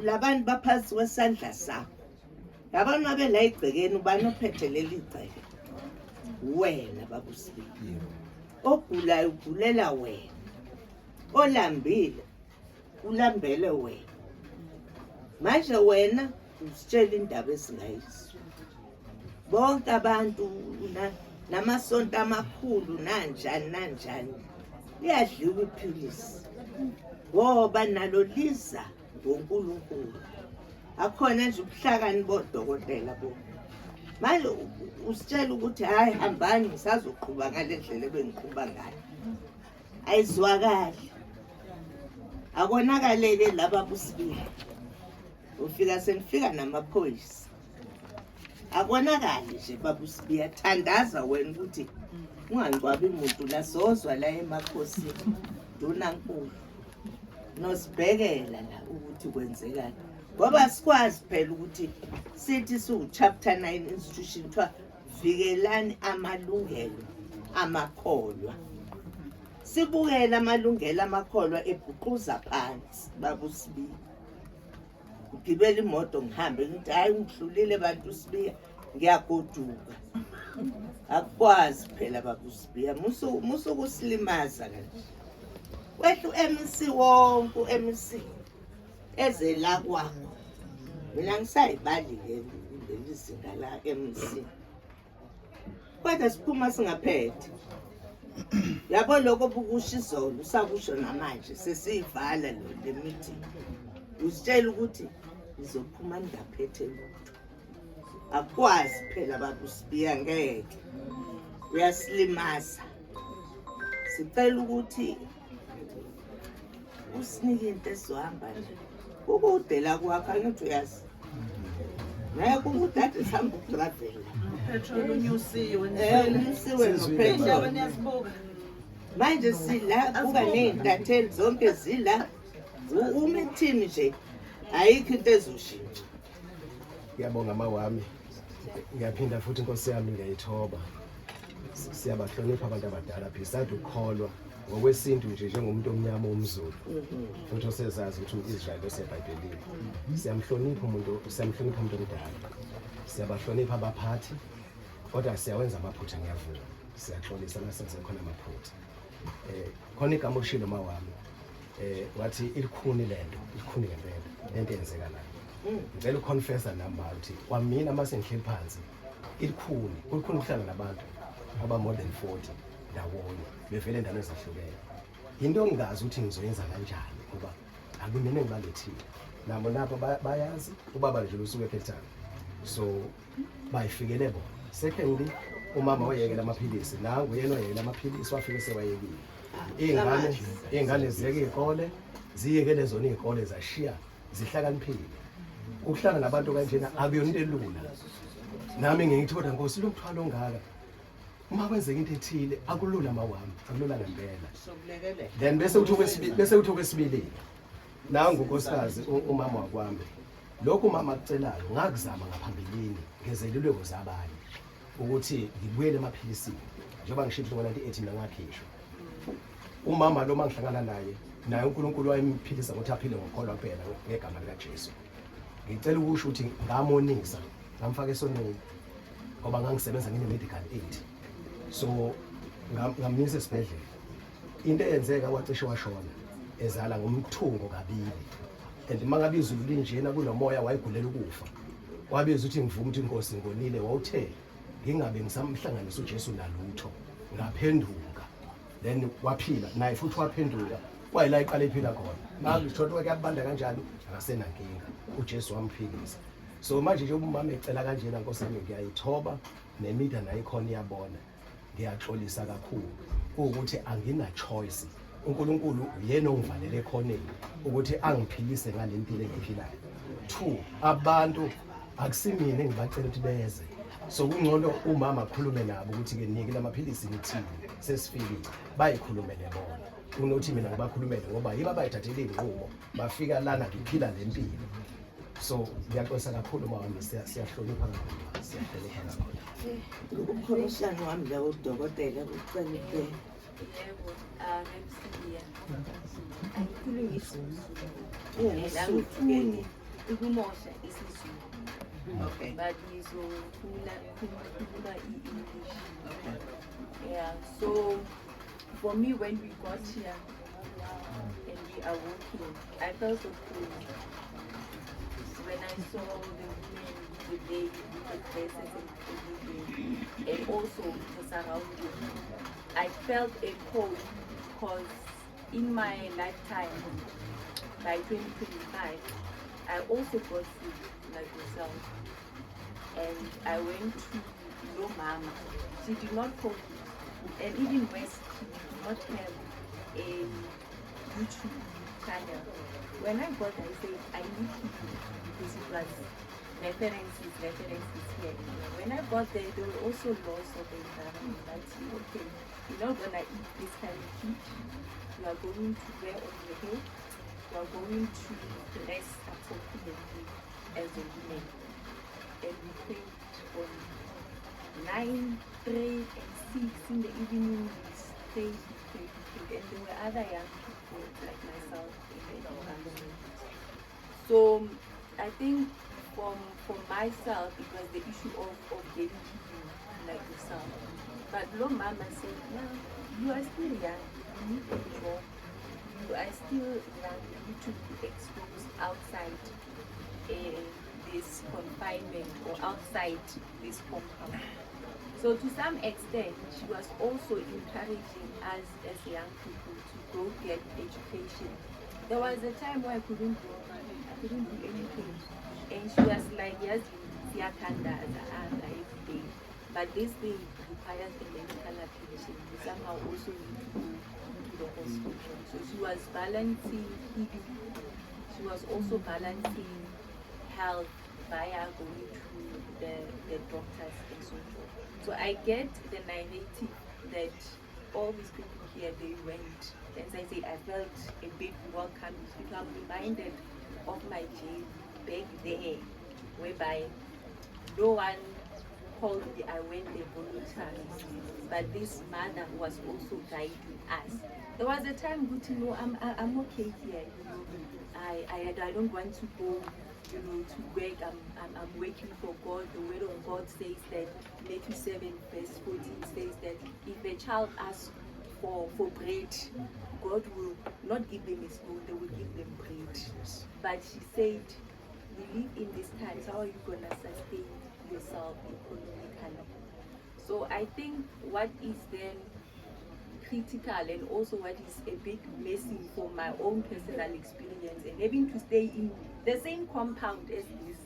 Labantu baphansi kwesandla sakho, yabona babe la egcekeni, ubani ophethe leli gceke? Wena baba uSibili. Ogulayo ugulela wena, olambile ulambele wena. Manje wena usitshela indaba esingayizwa. Bonke abantu namasonto amakhulu nanjani nanjani, liyadliwa iphilisi ngoba nalo liza ngoNkulunkulu. Akhona nje ubuhlakani bodokotela bo. Manje usitshela ukuthi hhayi hambani ngisazoqhuba ngale ndlela ebengiqhuba ngayo. Ayizwakali. Akonakaleke laba busibili. Ufika senifika namaphoyisa. Akonakali nje baba uSibiya, thandaza wena ukuthi ungangcwabi muntu la, sozwa la emakhosini ndunankulu nosibhekela la ukuthi kwenzekani, ngoba sikwazi phela ukuthi sithi siwu-chapter 9 institution kuthiwa Vikelani amalungelo amakholwa. Sibukele amalungelo amakholwa ebhuquza phansi baba uSibiya. Ngigibele imoto ngihambe ngithi hhayi ngihlulile bantu uSibiya ngiyagoduka. Akukwazi phela baba uSibiya musu kusilimaza kanje. Wehla u-MEC wonke u-MEC eze la kwakho. Mina ngisayibali-ke leli zinga la MEC. Kodwa siphuma singaphethe. Yabo lokho obukusho izolo usakusho namanje sesiyivala lo le meeting. Uzitshela ukuthi ngizophuma ngingaphethe lutho. Akwazi phela baba uSibiya ngeke. Uyasilimaza. Sicela ukuthi usinike into esizohamba nje. Kukude la kwakho angithi uyazi. Ngeke kukude ade sihamba ukutravela. Petrol unyusiwe. Unyusiwe Indaba nopetrol. niyasibuka. Manje sila buka ney'ntatheli zonke zila. Uma ekuthini nje ayikho into ezoshintsha. Ngiyabonga mawami. Ngiyaphinda futhi inkosi yami ngiyayithoba. Siyabahlonipha abantu abadala beside ukukholwa ngokwesintu nje njengomuntu omnyama umZulu futhi osezazi ukuthi u-Israyeli osebhayibhelini. Siyamhlonipha umuntu, siyamhlonipha umuntu omdala. Siyabahlonipha abaphathi kodwa siyawenza amaphutha ngiyavuma. Siyaxolisa masenze khona amaphutha. Khona igama olishilo mawami. Wathi ilikhuni lento, ilikhuni ngempela lento eyenzeka la. Ngicela uconfessa nami ukuthi kwamina mase ngihleli phansi ilikhuni, kulikhuni ukuhlala nabantu aba more than 40 ndawonye bevele endaweni ezahlukene. Into engingazi ukuthi ngizoyenza kanjani ngoba akumina engibalethile. Nabo nabo bayazi ubaba nje usuke eCape Town. So bayifikele bona. Secondly, umama wayekela amaphilisi, nangu yena oyekela amaphilisi wafike sewayekile. Iy'ngane ziyeke iy'kole, ziyekele zona iy'kole zashiya zihlakaniphile. Ukuhlala nabantu kanjena akuyona into elula. Nami ngithi kodwa Nkosi lo mthwalo ongaka uma kwenzeka into ethile akulula mawami, akulula ngempela. Then bese uthi okwesibili, bese uthi okwesibili nangu unkosikazi umama wakwami. Lokhu umama akucelayo ngakuzama ngaphambilini ngezeluleko zabanye ukuthi ngibuyele emaphilisini njengoba ngishilo ngo-1980 mina ngakhishwa. Umama lo mangihlangana naye naye uNkulunkulu wayemphilisa ngokuthi aphile ngokukholwa kuphela ngegama likaJesu. Ngicela ukusho ukuthi ngamonisa ngamfaka esonweni ngoba ngangisebenza ngine-medical aid, so ngamyisa esibhedlela. Into eyenzeka wacishe washona ezala ngomthungo kabili, and uma ngabe izulu linjena kunomoya wayigulela ukufa. Wabiza ukuthi ngivume ukuthi Nkosi ngonile, wawuthe ngingabe ngisamhlanganisa uJesu nalutho. Ngaphenduka, then waphila naye futhi waphenduka wayela iqala ephila khona. Makuthola kuyabanda kanjani akasenankinga, uJesu wamphilisa. So manje nje umama ecela kanjena Nkosi yami ngiyayithoba, nemida nayo ikhona iyabona. Ngiyaxolisa kakhulu ukuthi angina choice. uNkulunkulu uyena ongivalele ekhoneni ukuthi angiphilise ngale mpilo engiphilayo. 2, abantu akusimina engibacela ukuthi beze. So kungcono umama akhulume nabo ukuthi ke nike lamaphilisi nithini sesifikile, bayikhulumele bona. Kunothi mina ngibakhulumele ngoba yibo abayithathele iy'nqumo bafika lana ngiphila le mpilo. So ngiyaxolisa kakhulu mawami, siyahlonipha kakhulu, siyahlonipha kakhulu. Umkhomishani wami la udokotela ucela ukubeka. Yebo, Msibiya. Angikhulumi isiZulu. And angifuni ukumosha isiZulu. But ngizokhuluma i-English. Yeah, so for me when we got here and we are walking, I felt so cool. When I saw the women with the with the dresses and everything, and also the surrounding, I felt a cold because in my lifetime, by 2025, I also got sick like yourself, and I went to no mama. She did not call me, and even worse, she did not have a YouTube channel. When I got there, I said I need people because it was references here. When I got there, there were also laws of the environment that okay, you're not gonna eat this kind of fish, you are going to wear on your head, you are going to dress appropriately as a woman. And we prayed on 9 9, 3, and 6 in the evening, we stayed, prayed, prayed. And there were other young people like myself in the environment. So I think for myself, it was the issue of getting healing like yourself. But lo mama said, "No, you are still young, you need a job. You are still young, you need to be exposed outside this confinement or outside this compound." So to some extent, she was also encouraging us as young people to go get education. There was a time where I couldn't go, I couldn't do anything. And she was like, "Yes, siyathandaza apha every day. But this thing requires a medical attention. You somehow also need to go to the hospital." So she was balancing healing. She was also balancing health via going to the doctors and so forth. So I get the narrative that all these people here, they went. As I said, I felt a bit welcome because I'm reminded of my jail back there, whereby no one called me, I went there voluntarily. But this mother was also guiding us. There was a time, good to know, I'm okay here. I don't want to go to work. I'm working for God. The word of God says that Matthew 7 verse 14 says that if a child asks for bread, God will not give them a stone, they will give them bread. But she said, "We live in these times, how are you going to sustain yourself economically?" So I think what is then critical and also what is a bit missing for my own personal experience and having to stay in the same compound as this,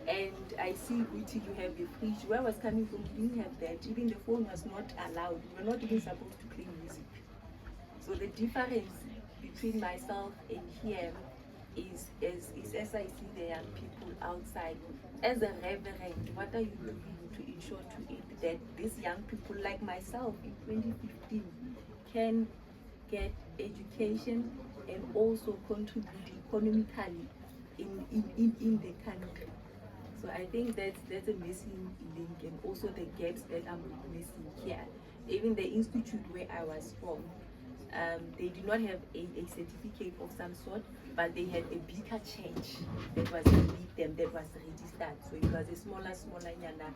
and I see ukuthi, you have a fridge. Where I was coming from, we didn't have that. Even the phone was not allowed. We were not even supposed to play music. So the difference between myself and here is as I see the young people outside, as a reverend, what are you doing to ensure to it that these young people like myself in 2015 can get education and also contribute economically in the country? So I think that's a missing link, and also the gaps that I'm witnessing here. Even the institute where I was from, they did not have a certificate of some sort, but they had a bigger church that was beneath them that was registered. So it was a smaller, smaller nyana